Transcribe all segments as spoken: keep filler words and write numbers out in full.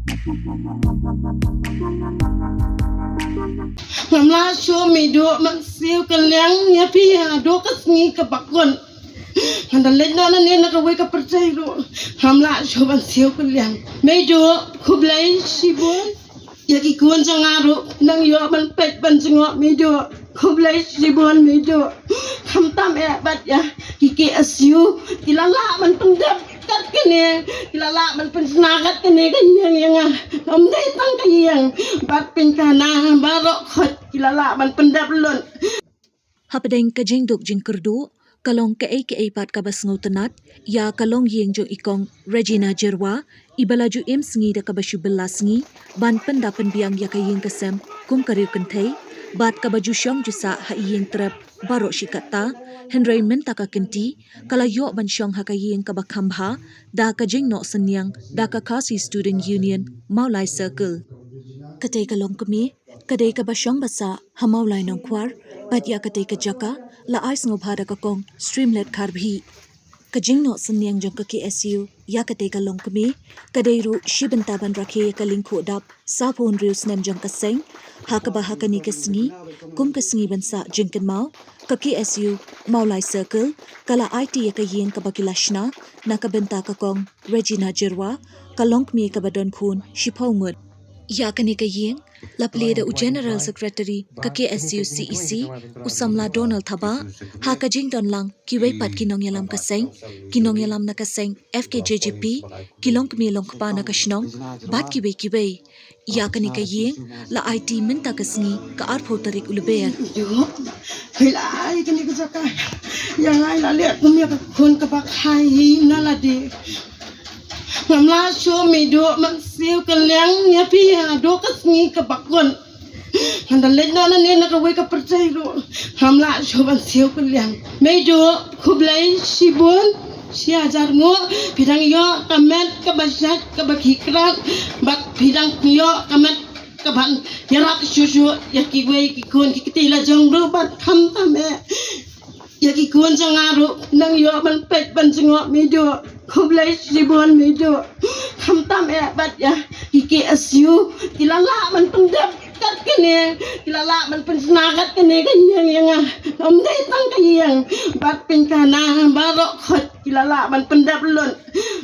Ngam lah shuh Meiduh ban siew kylliang ïa phi haduh ka sngi kaba kut. Ngan da leit noh nangne na kawei ka pyrthei ruh. Ngam lah shuh ban siew kylliang. Meiduh, khublei shibun. Ïa ki khun jong nga ruh nang ïoh ban peit ban jngoh Meiduh. Khublei shibun Meiduh. Khamtam eh bad ïa ki K S U ki la lah ban pyndep kat kane, ki la lah ban pynshna kat kane ka ïing ïa nga. Ym dei tang ka ïing bad pynkhana baroh khoit ki la lah ban pyndep lut. Hapdeng ka jingduk jingkyrduh, ka long kaei kaei pat kaba sngewtynnat ïa ka longïing jong i kong Regina Jyrwa, iba la ju im sngi da kaba shu bylla sngi ban pynda pynbiang ïa ka ïing ka sem kum ka riew kynthei, bad kaba ju shong ju sah ha i ïing trep baroh shi katta. Hynrei mynta ka kynti ka la ïoh ban shong ha ka ïing kaba kham bha da ka jingnoh synñiang da ka Khasi Student Union Mawlai Circle. Katei ka longkmie ka dei kaba shong ba sah ha Mawlai Nongkhwar, bad ïa katei ka jaka la ai sngewbha da ka kong Streamlet Kharbhih. Ka jingnoh synñiang jong ka K S U ïa katei ka longkmie ka dei ruh shi bynta ban rakhe ïa ka lyngkhuh dap sawphew hynriew snem jong ka seng, ha kaba ha kane ka sngi kum ka sngi ban sah jingkynmaw, ka K S U Mawlai Circle ka la aiti ïa ka ïing kaba ki la shna na ka bynta ka kong Regina Jyrwa, ka longkmie kaba don khun shiphew ngut. Ïa kane ka ïing la plie da u General Secretary ka K S U C E C, u samla Donald Thabah, ha ka jingdon lang kiwei pat ki nongïalam ka seng, ki nongïalam na ka seng F K J G P, ki longkmie longkpa na ka shnong bad kiwei kiwei. Ïa kane ka ïing la aiti mynta ka sngi ka arphew tarik u Lber. Ïoh, hei la ai kane ka jaka ïa nga, la leh kum ïa ka khun kaba kha hi na lade. Ngam lah shuh Meiduh ban siew kylliang ïa phi haduh ka sngi kaba kut. Ngan da leit noh nangne na kawei ka pyrthei ruh. Ngam lah shuh ban siew kylliang. Meiduh, khublei shibun, shi hajar nguh, phi dang ïoh ka met kaba shait kaba khie krad, bad phi dang ïoh ka met kaban ïarap shuh shuh ïa kiwei ki khun ki kti la jong ruh, bad khamtam eh ïa ki khun jong nga ruh nang ïoh ban peit ban jngoh Meiduh. Khublei shibun Meiduh. Khamtam eh bad ïa ki K S U ki la lah ban pyndep kat kane, ki la lah ban pynshna kat kane ka ïing ïa nga. Ym dei tang ka ïing bad pynkhana baroh khoit ki la lah ban pyndep lut.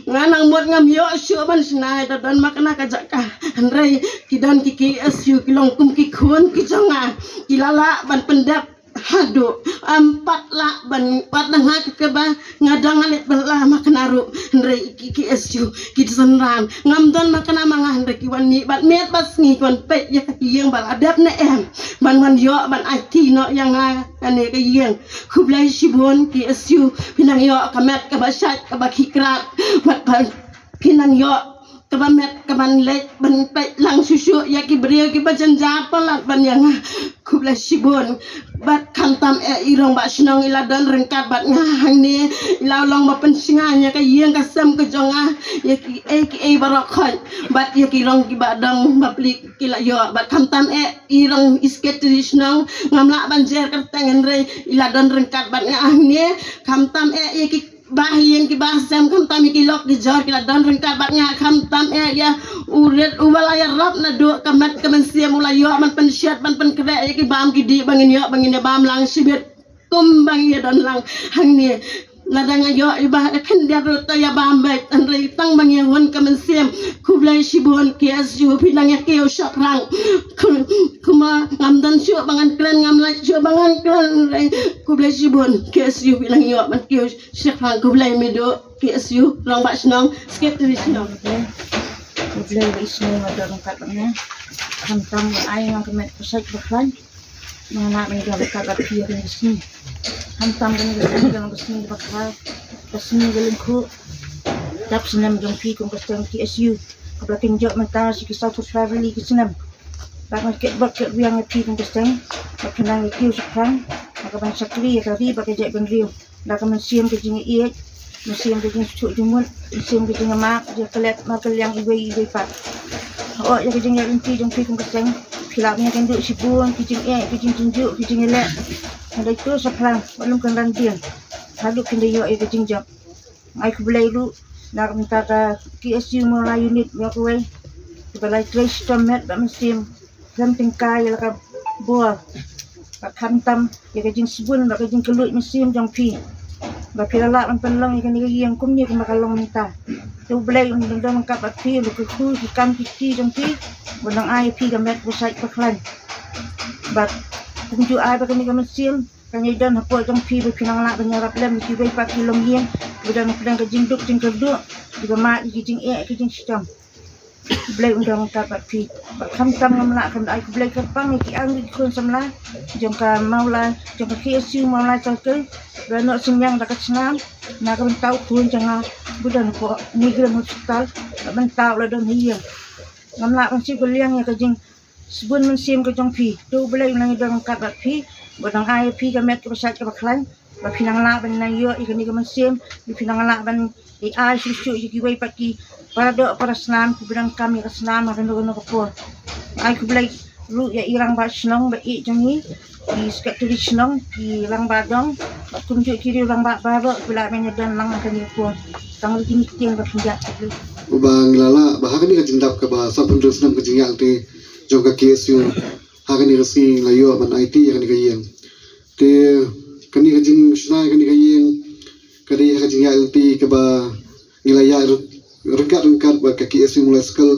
Nga nang mut ngam ïoh shuh ban shna, da don ma kane ka jaka. Hynrei ki don ki K S U ki long kum ki khun ki jong nga, ki la lah ban pyndep haduh, em, pat lah ban, pat da nga kaba nga dang leit bylla ma kane ruh. Hynrei ki K S U ki synran, ngam don ma kane ma nga, hynrei ki wan mih bad miet bad sngi ki wan peit ïa ka ïing ba la dep ne em, ban wan ïoh ban aiti noh ïa nga kane ka ïing. Khublei shibun K S U, phi nang ïoh ka met kaba shait kaba khie krad, bad phi nang ïoh kaba met kaban leit ban peit lang shuh shuh ïa ki briew kiba jynjar palat ban ïa nga. Khublei shibun. Bad khamtam eh i rangbah shnong i la don ryngkat bad nga hangne, i la long ba pynshngaiñ ïa ka ïing ka sem ka jong nga, ïa kiei kiei baroh khoit, bad ïa ki rong kiba dang bapli ki la ïoh. Bad khamtam eh i rong i secretary shnong, ngam lah ban jer kyrteng hynrei i la don ryngkat bad nga hangne. Khamtam eh ïa ki bah ïing ki bah sem, khamtam ïa ki lok ki jor ki la don ryngkat bad nga. Khamtam eh ïa u rit uba la ïarap naduh ka met ka mynsiem, u la ïoh ban pynshet ban pynkhreh ïa ki bam ki dih ba ngin ïoh ba ngin ïa bam lang shibit kum ba ngin ïa don lang hangne. Lada nga ïoh ïa ba khyndiat ruh to ïa bam beit, hynrei tang ba ngi hun ka mynsiem. Khublei shibun K S U, phi nang ïa kiew shaphrang. Kumba ngam don shuh ba ngan kren, ngam lait shuh ba ngan kren, hynrei khublei shibun K S U, phi nang ïoh ban kiew shaphrang. Khublei Meiduh, K S U, rangbah shnong, secretary shnong. Khublei ba i sngew nga don ryngkat bad nga. Khamtam ba ai nga ka met ka shait ba khlaiñ. Nga lah ban don ryngkat bad phi ha kane ka sngi. Khamtam kane ka sngi ka long ka sngi kaba kha, ka sngi ka lyngkhuh dap snem jong phi kum ka seng K S U, kaba la kynjoh mynta sha ki sawphew phra tylli ki snem. Bad nga kyrpad kyrwiang ïa phi kum ka seng, ba phin nang ïa kiew shaphrang ha kaban shakri ïa ka ri bad ka jaitbynriew. Da ka mynsiem ka jingïeit, mynsiem ka jingsuk jingmut, mynsiem ka jingïamak, jingïaklet markylliang iwei ïa iwei pat. Hooid ïa ka jingïaid lynti jong phi kum ka seng, phi lah ban ïakynduh shibun ki jingeh, ki jingjynjur, ki jingïaleh. Hynrei to shaphrang, wat lum kynran dien haduh phin da ïoh ïa ka jingjop. Nga ai khublei ruh na ka bynta ka K S U Mawlai Unit ba kawei. Kiba la trei shitom met bad mynsiem, khlem tyngkai ïa la ka bor bad khamtam ïa ka jingsbun bad ka jingkylluid mynsiem jong phi, ba phi la lah ban pynlong ïa kane ka ïing kumne kumba ka long mynta. To U Blei un don ryngkat bad phi, un kyrkhu ïa ki kam ki kti jong phi, un nang ai ïa phi ka met kaba shait kaba khlaiñ. Bad kumjuh ai ba kane ka mynsiem kan ïa don hapoh jong phi, ba phin nang lah ban ïarap lem ïa kiwei pat ki longïing kiba don hapdeng ka jingduk jingkyrduh, kiba mad ïa ki jingeh ki jingshitom. U Blei un don ryngkat bad phi. Bad khamtam ngam lah ban ai khublei kyrpang ïa ki angnud ki khun samla jong ka Mawlai, jong ka K S U Mawlai Circle, ba la noh synñiang da ka snam na ka bynta u khun jong nga ba don hapoh Migrant Hospital, ka bynta u la don ha ïing. Ngam lah ban shu kylliang ïa ka jing sbun mynsiem ka jong phi. To U Blei un nang ïa don ryngkat bad phi, ba un nang ai ïa phi ka met kaba shait kaba khlaiñ, ba phin nang lah ban nang ïoh ïa kane ka mynsiem, ba phin nang lah ban ïa ai shuh shuh ïa kiwei pat ki para doh para snam kiba donkam ïa ka snam ha kano kano ka por. Ai khublei ruh ïa i rangbah shnong ba ïeit jong ngi, i secretary shnong, i rangbah dong, bad kumjuh ki riew rangbah baroh kiba la ban ïa don lang ha kane ka por. Tang ruh kine ki ktien ba pynjah. Uba ngi la lah ba ha kane ka jingdap kaba sawphew hynriew snem ka jingïaid lynti jong ka K S U, ha kane ka sngi la ïoh ban aiti ïa kane ka ïing. Te kane ka jingshna ïa kane ka ïing ka dei ha ka jingïaid lynti kaba ngi la ïaid ryngkat ryngkat bad ka K S U Mawlai Circle.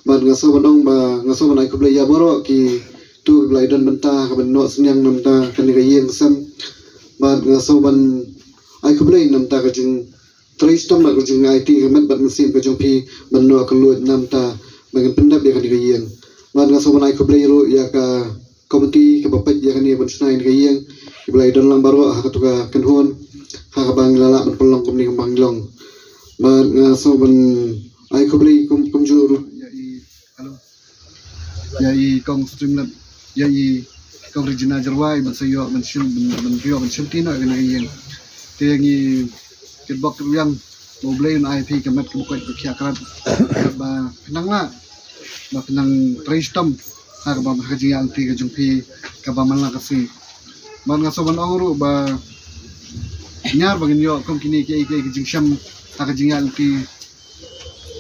Bad nga sngew ban ong ba nga sngew ban ai khublei ïa baroh kito kiba la ïa don bynta ha ka ban noh synñiang na bynta kane ka ïing ka sem. Bad nga sngew ban ai khublei na bynta ka jing trei shitom bad ka jingaiti ka met bad mynsiem ka jong phi ban noh kylluid na bynta ba ngin pyndep ïa kane ka ïing. Bad nga sngew ban ai khublei ruh ïa ka komiti kaba peit ïa kane ban shna ïa kane ka ïing, kiba la ïa don lang baroh ha kato ka kynhun, ha kaba ngi la lah ban pynlong kumne kumba ngi long. Bad nga sngew ban ai khublei kum kumjuh ruh ïa i, hello, ïa i Kong Streamlet, ïa i Kong Regina Jyrwa, i ban sa ïoh ban shim, ban, ban ïoh ban shimti noh ïa kane ka ïing. Te ngi kitbok kitrwiang ba U Blei un ai phi ka met kaba koit ba khiah krat, ba phin nang lah, ba phin nang trei shitom ha kaba, ha ka jingïaid lynti ka jong phi kaba man la ka sngi. Bad nga sngew ban ong ruh ba niar ba ngin ïoh kum kine kiei kiei ki jingshem ha ka jingïaid lynti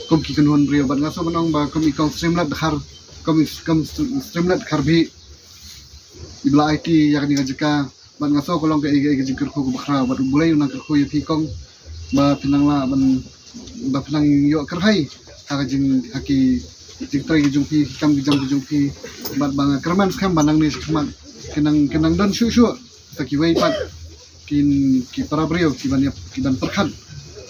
kum ki kynhun briew, bad nga sngew ban ong ba kum i Kong Streamlet Dkhar, kum i, kum Streamlet Dkhar Bhih, iba la aiti ïa kane ka jaka, bad nga sngew ka long kaei kaei ka jingkyrkhu kaba khraw, bad U Blei un nang kyrkhu ïa phi Kong, ba phin nang lah ban, ba phin nang ïoh kyrhai ha ka jing, ha ki jingtrei ki jong phi, ki kam ki jam ki jong phi. Bad ba nga kyrmen skhem ba nangne shakhmat kin nang, kin nang don shuh shuh sa kiwei pat kin, ki para briew ki ban ïap, ki ban pyrkhat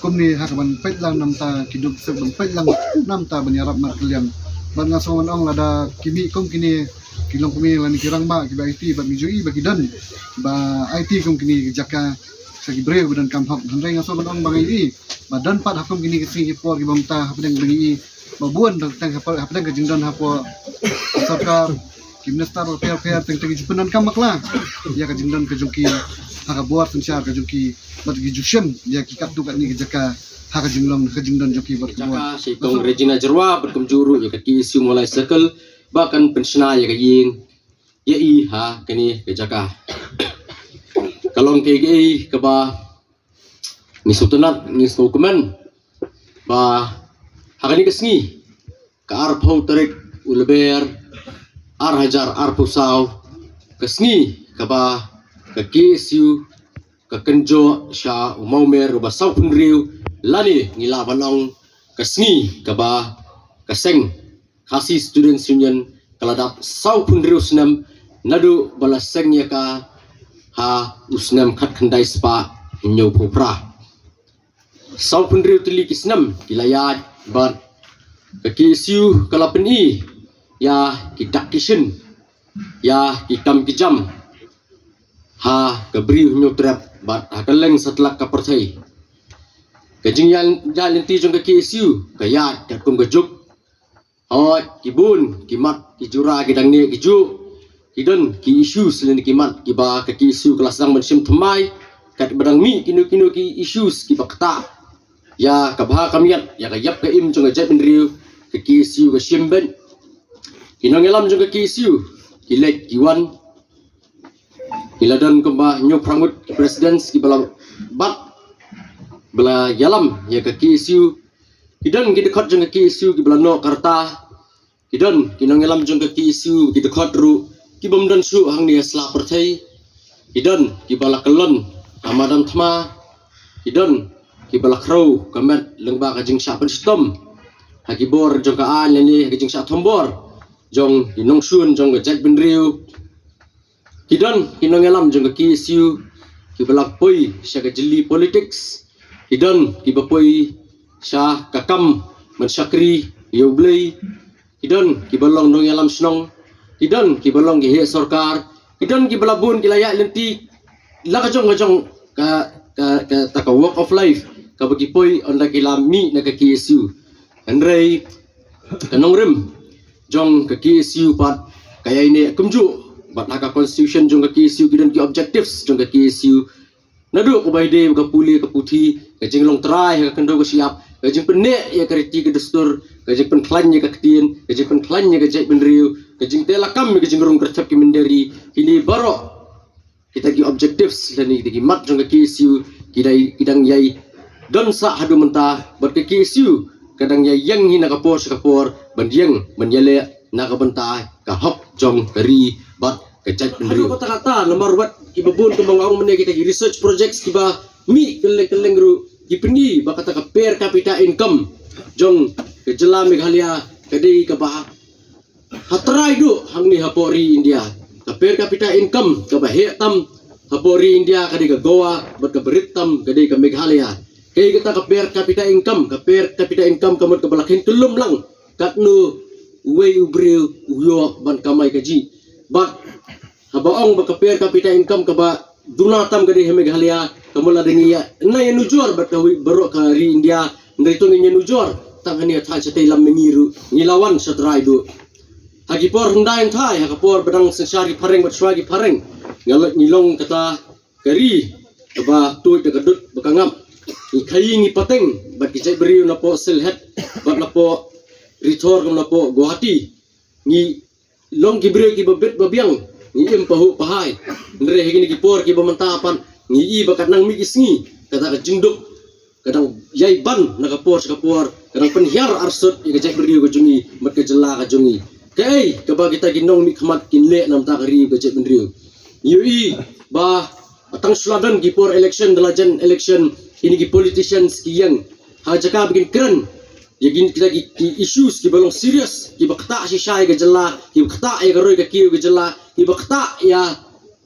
kumne ha ka ban peit lang na bynta ki duk suk, ban peit lang na bynta ban ïarap markylliang. Bad nga sngew ban ong lada ki mih kum kine ki longkmie lane ki rangbah kiba aiti, bad ngi ju i ba ki don ba aiti kum kine ki jaka sa ki briew ba donkam hok. Hynrei nga sngew ban ong ba ngi i ba don pat ha kum kine ki sngi ki por kiba mynta hapdeng ba ngi i ba bun teng, teng hapdeng ka jingdon hapoh sorkar, ki minister bapher bapher teng teng ki ju pyndonkam bakla ïa ka jingdon ka jong ki ha ka bor synshar ka jong ki, bad ki ju shim ïa ki katto katne ki jaka ha ka jinglong ka jingdon jong ki bad ka bor. Jaka sha i Kong Regina Jyrwa bad kumjuh ruh ïa ka K S U Mawlai Circle ba kan pynshna ïa ka ïing ïa i ha kane ka jaka. Ka long kaei kaei kaba ngi sngewtynnat, ngi sngewkmen ba ha kane ka sngi, ka arphew tarik u Lber ar hajar arphew saw, ka sngi kaba ka K S U ka kynjoh sha u mawmer uba sawphew hynriew, lane ngi lah ban ong ka sngi kaba ka seng Khasi Students Union ka la dap sawphew hynriew snem naduh ba la seng ïa ka ha u snem khatkhyndai spah hynñiewphew phra. Sawphew hynriew tylli ki snem ki la ïaid bad ka K S U ka la pyni ïa ki dak ki shin, ïa ki kam ki jam ha ka Bri u Hynñiewtrep bad ha kylleng satlak ka pyrthei. Ka jingïaid, ïaid lynti jong ka K S U ka ïaid katkum ka juk. Hooid, ki bun ki mat ki jura ki dang neh ki juh, ki don ki issues lane ki mat kiba ka K S U ka la sdang ban shim thymmai, katba dang mih kino kino ki issues kiba ktah ïa ka bha ka miat, ïa ka ïap ka im jong ka jaitbynriew, ka K S U ka shim beit. Ki nongïalam jong ka K S U ki leit ki wan, ki la don kumba hynñiewphra ngut ki presidents kiba la bat ba la ïalam ïa ka K S U. Ki don ki dkhot jong ka K S U kiba la noh ka rta, Ki don ki nongïalam jong ka K S U, ki dkhot ruh ki bym don shuh hangne ha sla pyrthei. Ki don kiba la kyllon ha madan thma. Ki don kiba la khrew ka met lyngba ka jingshah pynshitom ha ki bor jong ka aiñ lane ha ka jingshah thombor jong ki nongshun jong ka jaitbynriew. Ki don ki nongïalam jong ka K S U kiba la poi sha ka jylli politics. Ki don kiba poi sha ka kam ban shakri ïa U Blei. Ki don kiba long nongïalam shnong. Ki don kiba long ki heh sorkar. Ki don kiba la bun ki la ïaid lynti la ka jong ka jong ka, ka, ka, ta ka walk of life kaba ki poi ynda ki la mih na ka K S U. Hynrei ka nongrim jong ka K S U pat ka ïaineh kumjuh bad ha ka constitution jong ka K S U ki don ki objectives jong ka K S U. Naduh kaba ïadei bad ka pule ka puthi, ka jinglong trai ha ka khyndew ka shyiap, ka jingpynneh ïa ka riti ka dustur, ka jingpynkhlaiñ ïa ka ktien, ka jingpynkhlaiñ ïa ka jaitbynriew, ka jingteh lakam ïa ka jingrung kyrthep ki mynder ri, kine baroh kita ki objectives lane kita ki mat jong ka K S U ki dang, ki dang ïai don sah haduh mynta bad ka K S U ka dang ïai ïeng hi na ka por sha ka por ban ïeng ban ïaleh na ka bynta ka hok jong ka ri bad ka jaitbynriew. Haduh katta katta namar wat kiba bun kumba nga ong mynne kita ki research projects kiba mih kylleng kylleng ruh ki pyni ba kata ka per capita income jong ka jylla Meghalaya ka dei kaba ha trai duh hangne hapoh ri India. Ka per capita income kaba heh tam hapoh ri India ka dei ka Goa bad kaba rit tam ka dei ka Meghalaya. Kaei kata ka per capita income, ka per capita income ka mut kaba la kheiñ kyllum lang katno uwei u briew u ïoh ban kamai kajih. Bad haba ong ba ka per capita income kaba duna tam ka dei ha Meghalaya, ka mut lada ngi ïa, ngi ïanujor bad kawei baroh ka ri India, hynrei to ngin ïanujor tang hangne ha thaiñ shatei lam mihngi ruh ngi la wan sha trai duh. Ha ki por hyndai hynthai, ha ka por ba dang synshar ki phareng bad shuwa ki phareng, nga la, ngi long kata ka ri kaba tuid da ka dud ba ka ngap. Ngi khaïi ngi pateng bad ki jaitbynriew napoh Sylhet bad napoh Rithor kum napoh Guwahati. Ngi long ki briew kiba bit ba biang, ngi im pahuh pahai. Hynrei ha kine ki por kiba mynta pat ngi i ba ka dang mih ki sngi kata ka jingduk ka dang ïai ban na ka por sha ka por, ka dang pynhiar arsut ïa ka jaitbynriew ka jong ngi bad ka jylla ka jong ngi. Kaei kaba kita ki nongmihkhmat kin leh na ka bynta ka ri ka jaitbynriew? Ngi ïohi ba tang shu la don ki por election, da la jan election, kine ki politicians ki ïeng ha jaka ba kin kren ïa kine kita ki, ki issues kiba long serious, kiba ktah shisha ïa ka jylla, kiba ktah ïa ka roi ka kiew ka jylla, kiba ktah ïa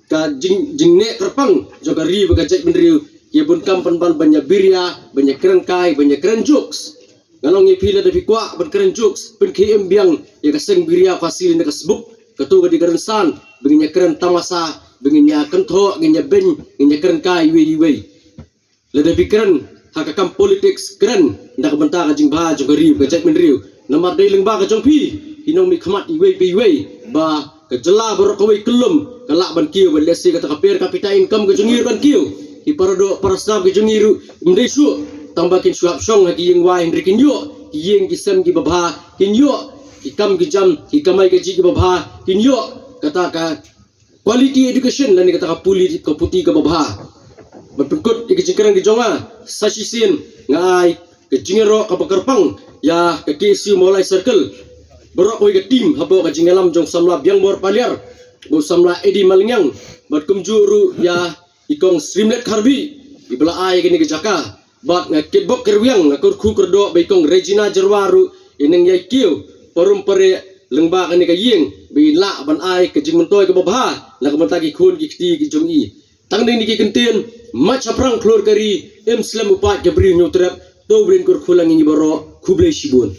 ka jing, jingneh kyrpang jong ka ri bad ka jaitbynriew. Ïa bun kam pynban ban ïa biria, ban ïa kren kai, ban ïa kren jokes. Nga ong ïa phi, lada phi kwah ban kren jokes, pynkhie im biang ïa ka seng biria Khasi lane ka sbuk. Kato ka dei ka rynsan ba ngin ïa kren tamasa, ba ngin ïa kynthoh, ngin ïa beiñ, ngin ïa kren kai iwei iwei. Lada phi kren ha ka kam politics, kren na ka bynta ka jingbha jong ka ri bad ka jaitbynriew. Namar dei lyngba ka jong phi ki nongmihkhmat iwei pa iwei ba ka jylla baroh kawei kyllum ka lah ban kiew, bad lehse kata ka per capita income ka jong ngi ruh kan kiew. Ki paradoh parasnam ki jong ngi ruh ym dei shuh tang ba kin shu hap shong ha ki ïing wai, hynrei kin ïoh ki ïing ki sem kiba bha, kin ïoh ki kam ki jam, ki kamai kajih kiba bha, kin ïoh kata ka quality education lane kata ka pule, ka puthi kaba bha. Ban pynkut ïa ka jingkren ka jong nga, sa shisien nga ai ka jingïaroh kaba kyrpang ïa ka K S U Mawlai Circle, baroh kawei ka team hapoh ka jingïalam jong u samla Biangbor Paliar, u samla Eddie Malngiang, bad kumjuh ruh ïa i kong Srimlet Kharbih iba la ai kane ka jaka. Bad nga kitbok kirwiang, nga kyrkhu kyrdoh ba i kong Regina Jyrwa ruh i nang ïai kiew parum pare lyngba kane ka ïing ba i lah ban ai ka jingmyntoi kaba bha na ka bynta ki khun ki kti ki jong i. Tang dei kine ki kyntien, mait shaphrang khlur ka ri, im slem u paid ka briew hynñiewtrep. To U Blei un kyrkhu lang ïa ngi baroh. Khublei shibun.